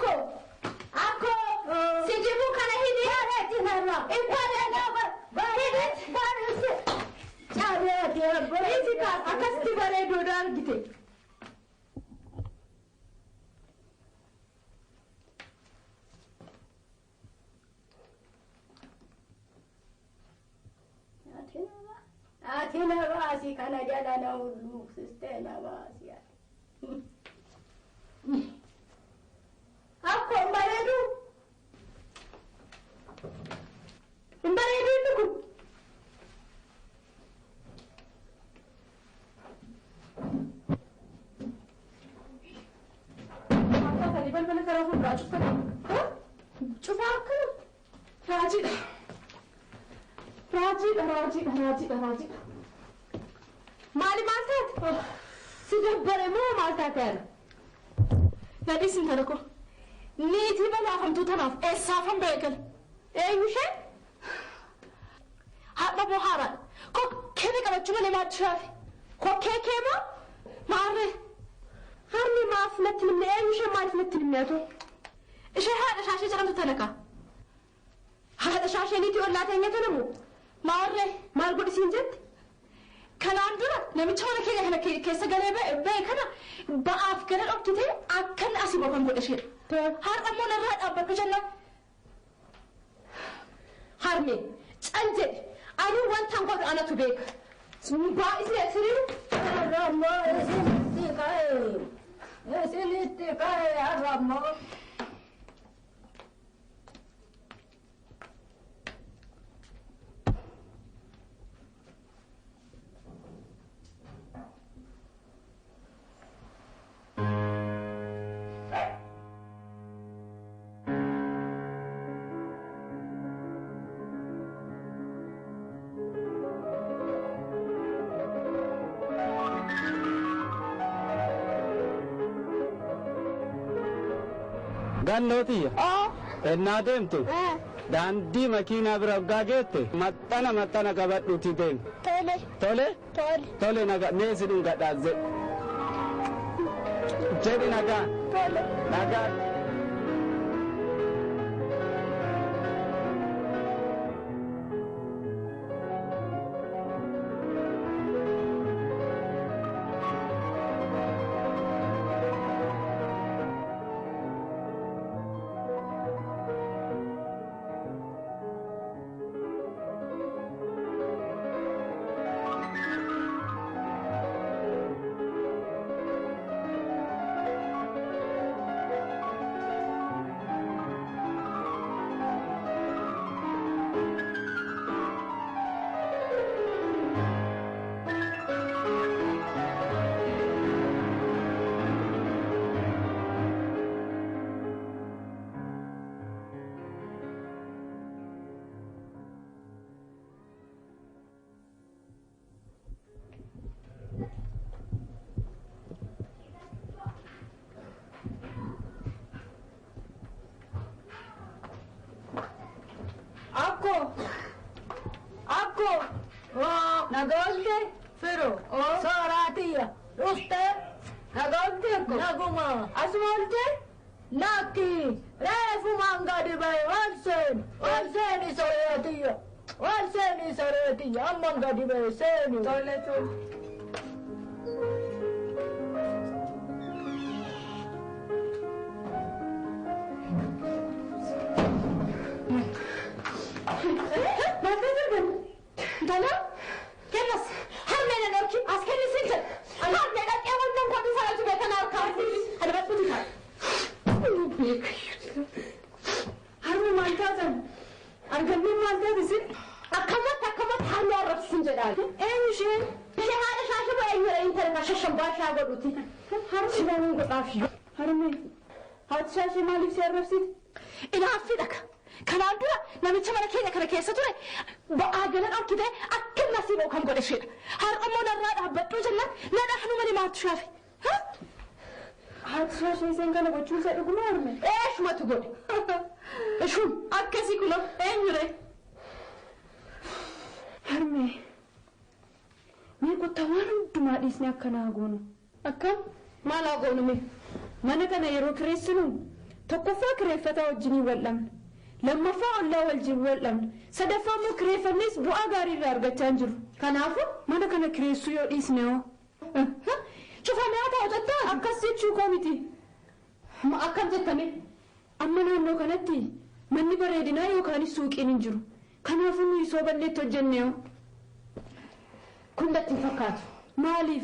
Akko! Akko! Si jibu kana hidhi! Akkasitti bareedoodha argite. Ati na baasi kana jala na hulluuqsistee na baasi. Akko hin bareeduu? Hin bareeduu inni kun? Balbala karaa fuulduraa cuftanii? Cufaa akkana? Raajiidha. Raajiidha, raajiidha, raajiidha, raajiidha. Maali maal taate? Si dabbare moo maal taate ana? Nadhiis intala koo. Niitii balaafamtuu tanaaf eessaafan beekala? Eenyu isheen? Haadha moo haaraadha? Kokkee qabachuu malee maaltu shaafe? Kokkee kee moo? Maarree? Harmi maaf natti himne eenyu isheen maaliif natti himne atoo? Ishee haadha shaashee jedhamtu tana kaa. Haadha shaashee niitii ollaa teenya tana moo? Maarree maal godhisiin jette? Kanaan dura namicha mana keenya kana keessa galee ba'e kana ba'aaf gara dhokkitee akkan asii bokan godhe isheedha. Har'a immoo narraa dhaabbadhu jennaan. Harme cal jedhe anuu wanta godhu anatu beeka. Baay'isni asiriiru. Har'ammoo isinitti ka'e. Isinitti ka'e har'ammoo. Gannootiya. Ennaa deemtu. Daandii makiinaa bira hoggaa geette maxxana maxxana qabadhuutii deemi. Tole. Tole? Tole. Tole nagaa mee si dhungadhaa jedhi. Jedhi nagaa. Tole. Nagaa. Akko! Nagoolte? Firo. Sooraatiyya. Dhufte? Nagoolte akko? Naguma. Asuma oolte? Lakki. Reefumaan gadi ba'e ol seeni. Ol seeni soreetiyya. Ol seeni soreetiyya. Amman gadi ba'e seeni. Tole tole. Dala, kennas harmeen dhorki as kennisiin jedhe. Harmee dhaqee wanta godhu sanatu beekan harkaa adabadhuuti ta'a. Harmi maal taatan? Arganneen maal taate isin? Akkamatti akkamatti harmee arrabsiisin jedhaan. Eenyu isheen? Ishee haadha shaashii ba'e eenyudha intala shashambaa shaa godhuti. Harmi maal godhaaf iyyuu? Harmee haati shaashii maaliif si arrabsiti? Ilaaffii dhaka. Kanaan dura namicha mana keenya kana keessa ture ba'aa gala dhorkitee akka inni asii ba'u kan godhe isheedha. Har'a immoo narraa dhaabbadhuu jennaan na dhahnu malee maaltu shaafe? Haati shaashii isheen kana gochuun isaa dhuguma harme? Eeshumatu godhe. Ishum akkasii kunoo eenyure? Harme mee kottaa waan hundumaa dhiisnee akkanaa goonu. Akkam? Maal haa goonu mee? Mana kana yeroo kireessinu Tokkoffaa kireeffataa wajjin wal dhabna. Lammaffaa ollaa wajjin wal dhabna. Sadaffaa immoo kireeffannes bu'aa gaarii irraa argachaa hin jiru. Kanaafuu mana kana kireessuu yoo dhiisne hoo? Cufamee haa ta'u jettaa? Akkas jechuu koo miti. Akkam jettanii? Amma naannoo kanatti manni bareedinaa yookaan suuqiin hin jiru. Kanaafuu nuyi sooballeetti hojjenne hoo? Kun natti hin fakkaatu. Maaliif?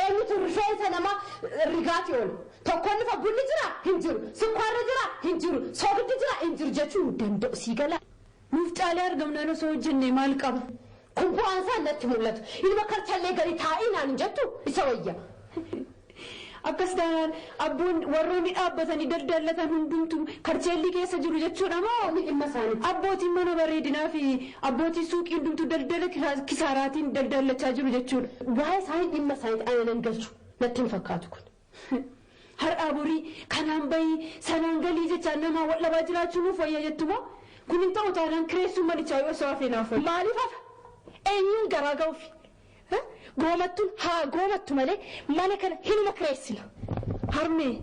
Eenyutu rifeensa namaa rigaati oolu? Tokkoon dhufa bunni jira hin jiru, sukkaarri jira hin jiru, soogiddi jira hin jiru jechuu hin danda'u sii gala. Nuuf caalee argamnaan osoo hojjenne maal qaba? Kun bu'aan isaa natti mul'atu. Ilma karchallee gadi taa'ii naan hin jettu isa wayya. Akkas taanaan abboon warroonni dhaabbatanii daldalatan hundumtu karcheellii keessa jiru jechuudha moo? Dhimma isaaniiti. Abbootiin mana bareedinaa fi abbootiin suuqii hundumtu daldala kisaaraatiin daldalachaa jiru jechuudha. Waa'ee isaanii dhimma isaaniiti ana nan galchu natti hin fakkaatu kun. Har'aa borii kanaan bahii sanaan galii jechaan namaa wal dhabaa jiraachuu nuuf wayya jettu moo? Kun hin ta'u taanaan kireessuun manichaa yoo osoo hafee naaf wayya. Maaliif hafa? Eenyuun garaa ga'uufi? Goomattuun haa goomattu malee mana kana hinuma kireessina. Harmee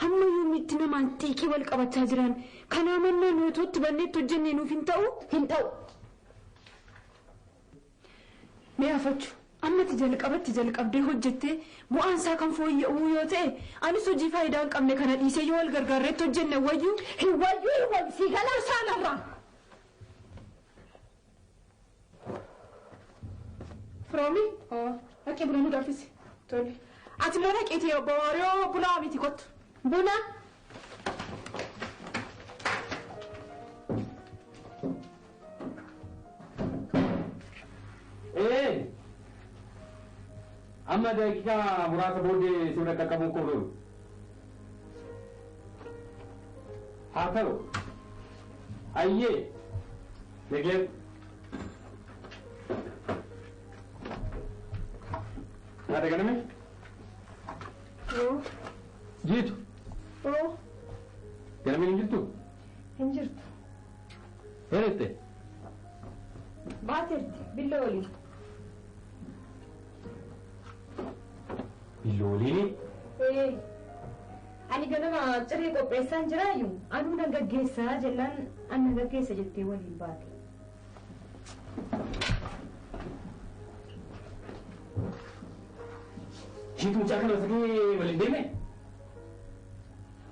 hamma yoomiitti namaan xiiqii wal qabachaa jiran kanaa mannaa nuti banneetti hojjennee nuuf hin ta'u? Hin ta'u. Mee afachu ammatti jalqabatti jalqabdee hojjettee bu'aan isaa kan fooyya'u yoo ta'e anis hojii faayidaa hin qabne kana dhiisee yoo wal gargaarreetti hojjenne wayyuu. Hin wayyuu hin wayyu sii galaa isaanirraa. Firoomi dhaqee buna nu danfisi. Tole. Ati immoo dhaqiitii obbo Waariyoo buna miti kottu. Buna. Ee! Amma daqiiqaa muraasa booddee si bira qaqqabuun koo loolu. Haa ta'u. Ayyee. Nageen. Nyaata ganame? Jiitu. Ganameen hin jirtu? Hin jirtu. Eessatti? Baateerti billa waliin. Billa waliini? Ee. Ani ganama ciree qopheessaan jiraayyuu anuu nan gaggeessaa jennaan an nan gaggeessa jettee waliin baate. Ishiitu mucaa kana osoo waliin deeme?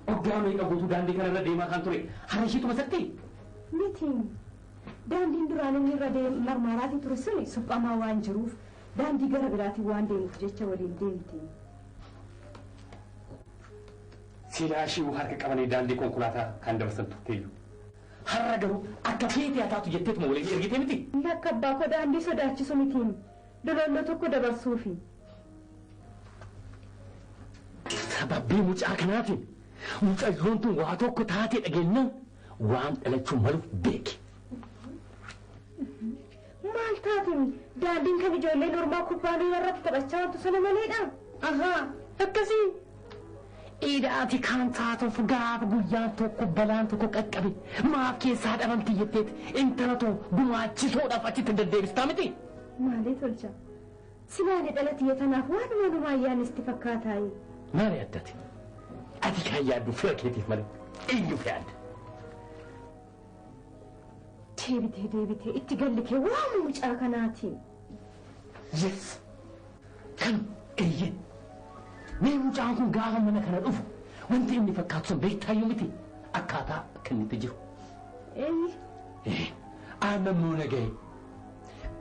Waggaa meeqa guutuu daandii kanarra deemaa kan ture har'a ishiitu masatti? Miti. Daandiin duraan inni irra marmaaraatii ture suni suphamaa waan jiruuf daandii gara biraatiin waan deemuuf jecha waliin deemti. Silaa ishii harka qabanii daandii konkolaataa kan dabarsan turteeyyuu. Har'a garuu akka feetee haa taatu jetteetuma waliin ergite miti? Lakka abbaa koo daandii sodaachisu mitiin dololloo tokko dabarsuufi. Sababii mucaa kanaatiin mucayyoon tun waa tokko taatee dhageenyaan waan dhalachuu maluuf beeki. Maal taatiin daandiin kan ijoolleen ormaa kubbaa miilaa irratti taphachaa jirtu sana maleedha. Ahaa akkasii. Idaati kan taatuuf gaafa guyyaan tokko balaan tokko qaqqabe maaf keessaa dhabamti jetteet intala too gumaachisuudhaaf achitti deddeebistaa miti. Maalee tolcha. Silaani dhala tanaaf waanuma numaa ayyaanisti fakkaataayi. Maali addati? Ati kan yaaddu fira keetiif malee eenyuuf yaadda? Deebitee deebitee itti galli kee waama mucaa kanaati. Yes. Kan eeyyee. Mee mucaan kun gaafa mana kana dhufu wanti inni fakkaatu sun beektaayyuu miti akkaataa akka inni itti jiru. Eeyyi. Amma immoo nagahee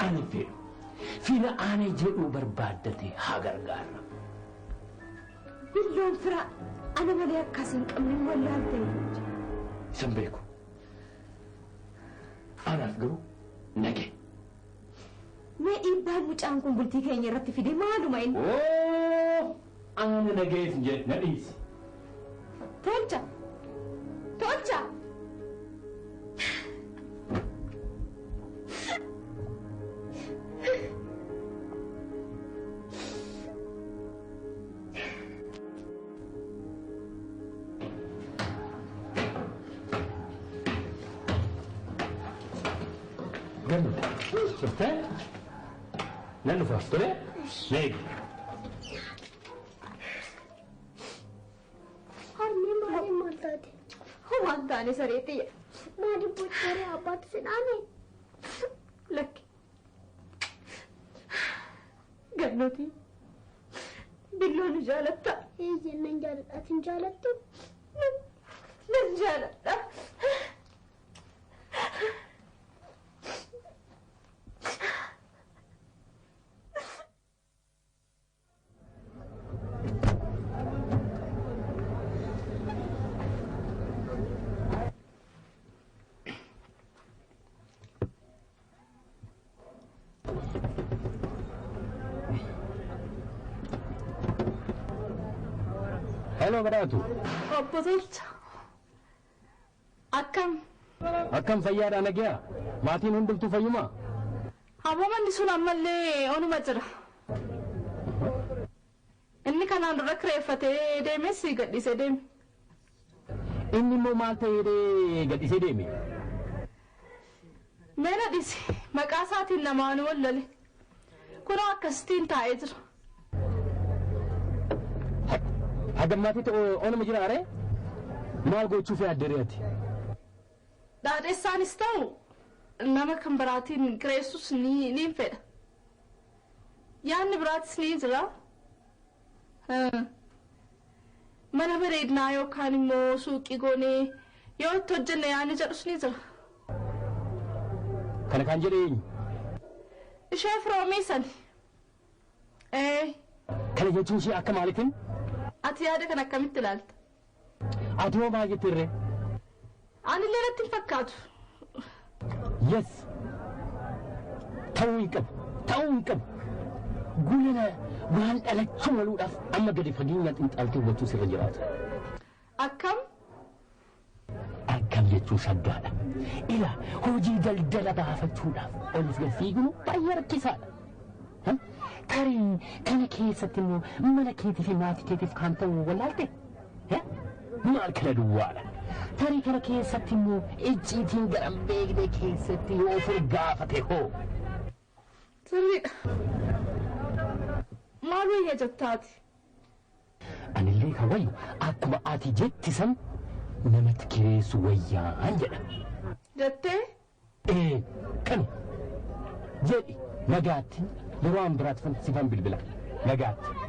ani fedhu fira ana jedhu barbaaddate haa gargaarra. Billoon fira ana malee akkas hin qabne wallaalte. Isan beeku. Anaaf garuu nagee. Mee dhiibbaan mucaan kun bultii keenya irratti fide maaluma inni? Oo! Ana nagees jedhe na dhiisi. Tolcha! Tolcha! Gannu. Dhuftee? Nan dhufa. Tole? Na eegi. Harmee maaliin maal taate? Homaan taane saree xiyya. Maaliif boccaree abbaatu si dhaane? Lakki. Gannootii. Billoo nu jaalatta. Eeyyee nan jaaladha. Ati hin jaalattu? Nan jaaladha. Hello badhaatu. Obbo Tolcha. Akkam? Akkam fayyaadhaa nagayaa? Maatiin hundumtuu fayyumaa? Aboo manni sun ammallee onuma jira. Inni kanaan dura kireeffatee deemes gadhiisee deeme. Inni immoo maal ta'ee gadhiisee deeme? Mee na dhiisi maqaa isaatiin namaan wallole. Kunoo akkasittiin taa'ee jira. Hagammaatitti onuma jira aree? Maal gochuuf yaadde ati? Dhaadhessaanis ta'u nama kan biraatiin kireessus ni fedha. Yaadni biraatis ni jira. Mana bareedinaa yookaan immoo suuqii goonee yoo itti hojjenne yaadni jedhus ni jira. Kana kan jedhe eenyu? Ishee firoomii sani. Kana jechuun ishee akka maaliitiin? Ati yaada kana akkamitti ilaalta? Ati hoo maal jette irree? Ani illee natti hin fakkaatu. Yes. Ta'uu hin qabu. Ta'uu hin qabu. Gulana waan dhalachuu maluudhaaf amma gadi fageenyaan xiinxaltee hubachuu sirra jiraatu. Akkam? Akkam jechuun shaggaadha. Ila hojii daldala baafachuudhaaf oliif gad fiiguun baay'ee rakkisaadha. Tarii kana keessatti immoo mana keetii fi maatii keetiif kan ta'u wallaalte? Maal kana duwwaadha. Tarii kana keessatti immoo icciitiin gara hin beekne keessatti yoo of gaafate hoo? Sirriidha. Maal wayya jettaati? Anillee kan wayyu akkuma ati jetti san namatti kireessu wayyaan jedha. Jettee? Ee kanu jedhi nagaatti yeroo an biraatti sifan bilbila nagaatti.